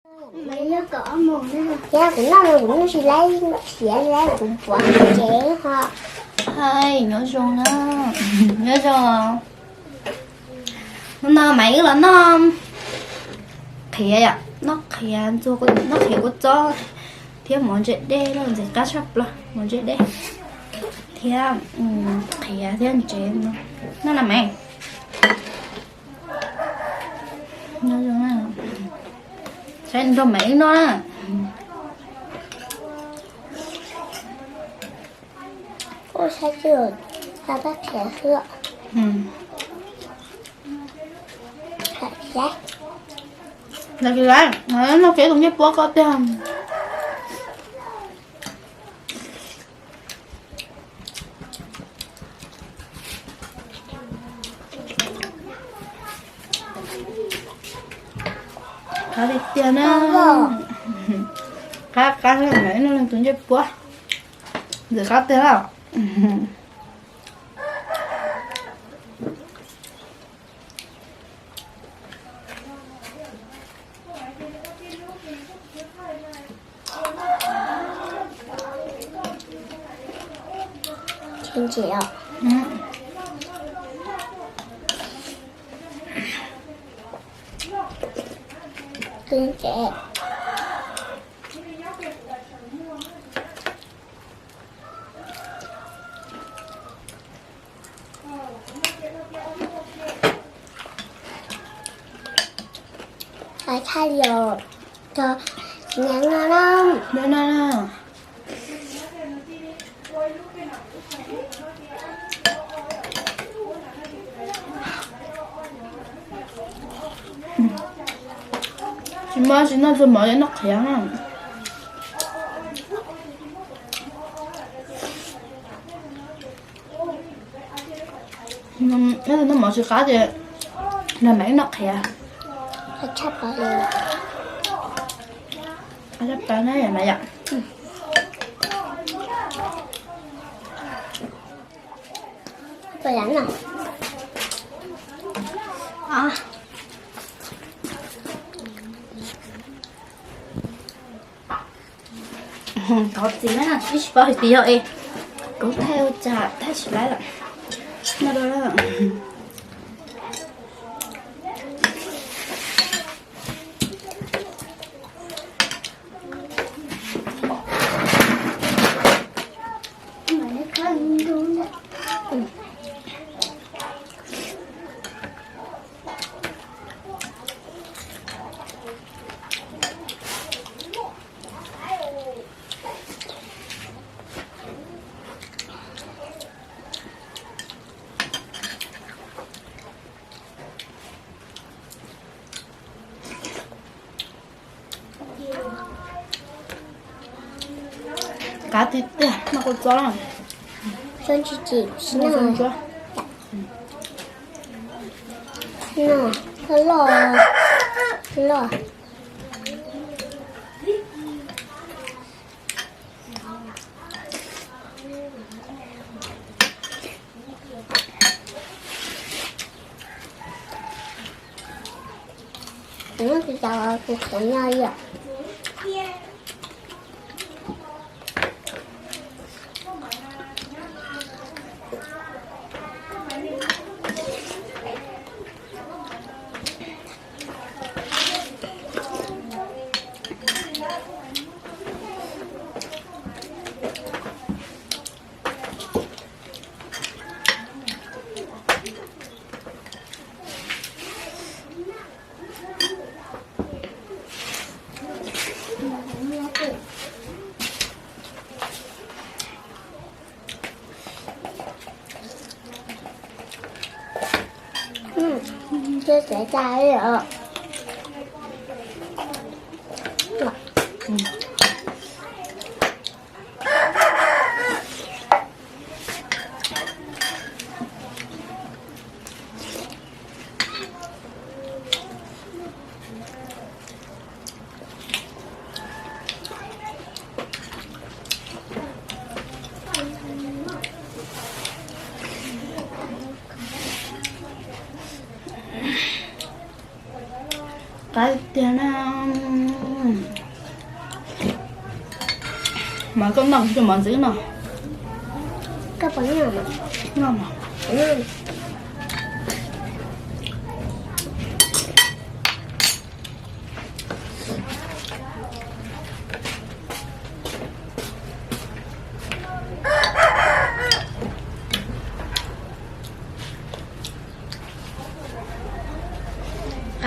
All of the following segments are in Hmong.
Thiab kuv noj no kuv noj tsis laib siav li, kuv pov tsev ho. Hais nyob zoo na, nyob zoo. Hnub no Maiv wb los noj qhiav yom, noj qhiav ntxuag, noj qhiav kua txob thiab mov ntse dej, ntxim qab tshaj plaws mov ntse dej thiab qhiav thiab ntsev no. Noj na Maiv. Saib nrog Maiv wb noj na. Kuj saib tsis tau tab qhiav xwb. Noj kev tus ncej puab koj tiag. Qab tiag tiag na. Qab qab, noj leej tus ncej puab ntxim qab tiag na. Thaj li os, tsis nyob no na. Tsis muaj tsis noj txog mov, noj qhiav na. Noj mov tsis qab ces nrog Maiv noj qhiav. Tshaj plaws na yom Maiv yom. Thov txim na, ib tsis paub hais tias yog es kuv thaij ua cas thaij tsis laib lawm. Noj dua na. Qab tiag tiag, noj kua txob na. Tsis tsis, tsis noj. Loj loj. Tus no tsis tau, tus qhuav nyob li os. Thiab txiv cai os. Qab tiag na. Mas koj noj kuv cov mov ntxwv no. Koj puas noj? Noj mas.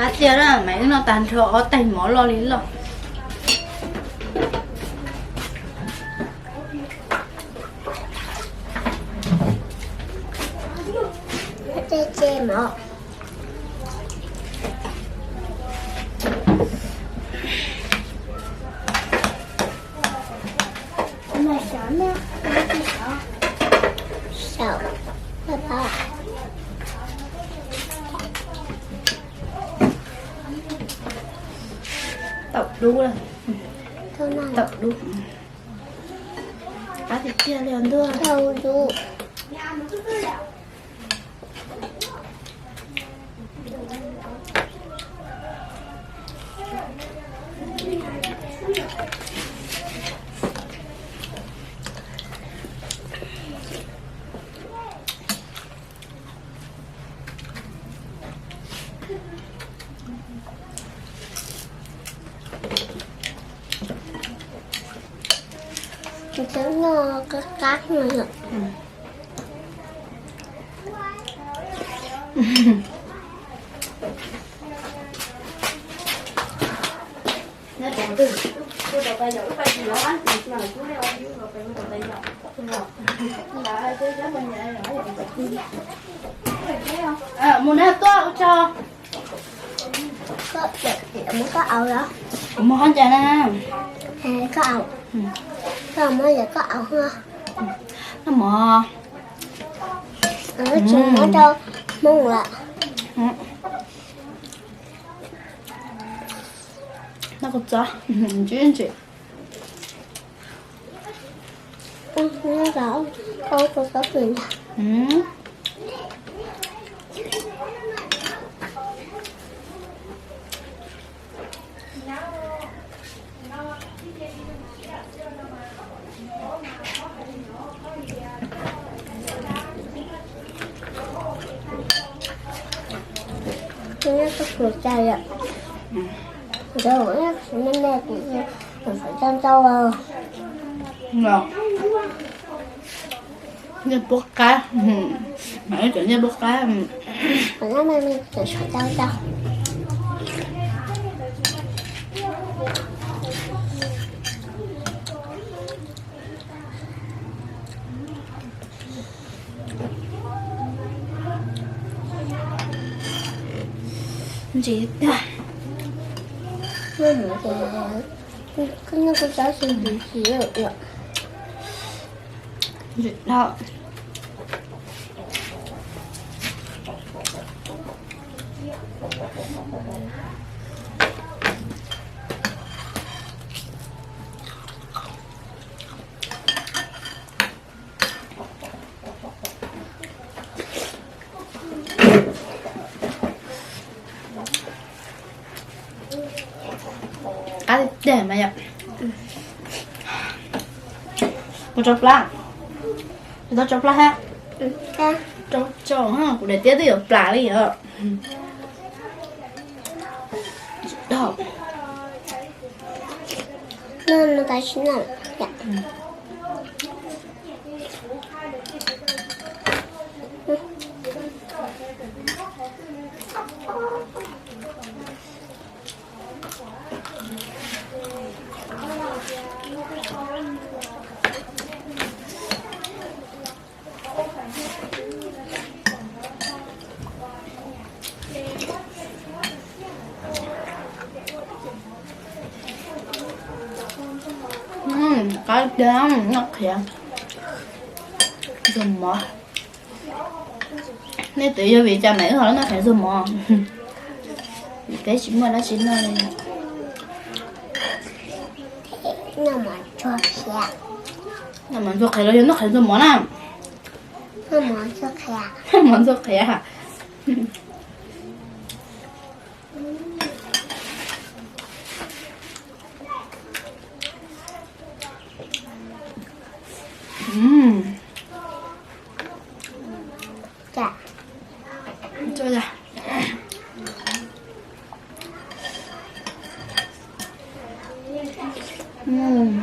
Qab tiag na, mas wb noj tag nrho ob tais mov loj li loj. Tau dub lawm. Tau dub. Qab tiag tiag li os ntuj. Cov no qab qab no yom. Mus na tuaj ua tsaug. Koj, koj aus los? Kuv mus hov ncas na. Koj aus. Koj mus yog koj aus. Noj mov. Tsis muab rau Hmoob lawm. Noj kua txob ntsim ntsim. Kuv nyob koj puas cai yom? Kuv nyob kuv me me kuv, kuv sawv tau ntau. Nyiaj pub qab, mas ib cov nyiaj pub qab. Kuv nyob me me kuv sawv tau ntau. Ntsim tiag. Koj nyob koj txob xwb ntsim ntsim lawm. Ntsim dhau. Qab tiag mas yom. Puas tsau plab? Tau tsau plab hab? Tsau tsau, kuv daim tiab twb yuav plam li os. Qab tiag, noj qhiav ntxuag mov. Nej twb yog vim cas mas wb ho noj qhiav ntxuag mov? Vim peb tsis muaj dab tsi noj li. Noj mov ntxuag qhiav los yog noj qhiav ntxuag mov na? Noj mov ntxuag qhiav. Noj mov ntxuag qhiav. Mm. Ca. Mm.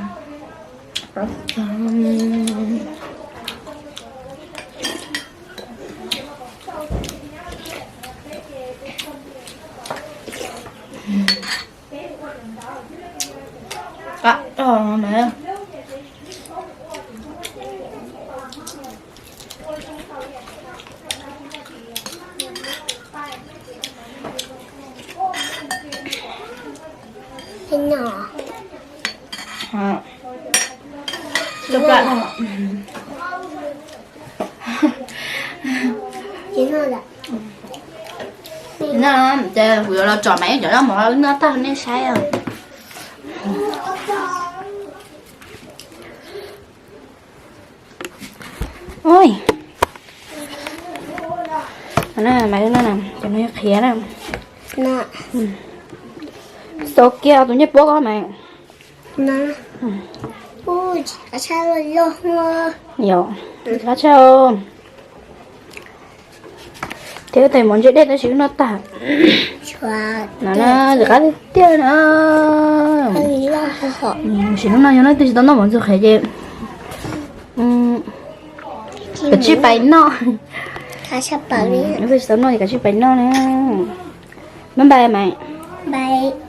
Tus plam no. No ces kuv yuav los tsom Maiv cov zaub mov wb noj tag nej saib os. Ui, Maiv, cov no qhiav na. Xaus kiag tus ncej puab ko Maiv. Yog, qab tshaj. Thiab tes mov ntse dej tab sis wb noj tag. No na, qab tiag tiag na. Sim no no yog leej twg tsis tau noj mov ntxuag qhiav ces kav tsij pais noj. Leej twg tsis tau noj ces kav tsij pais noj na. Bye bye Maiv.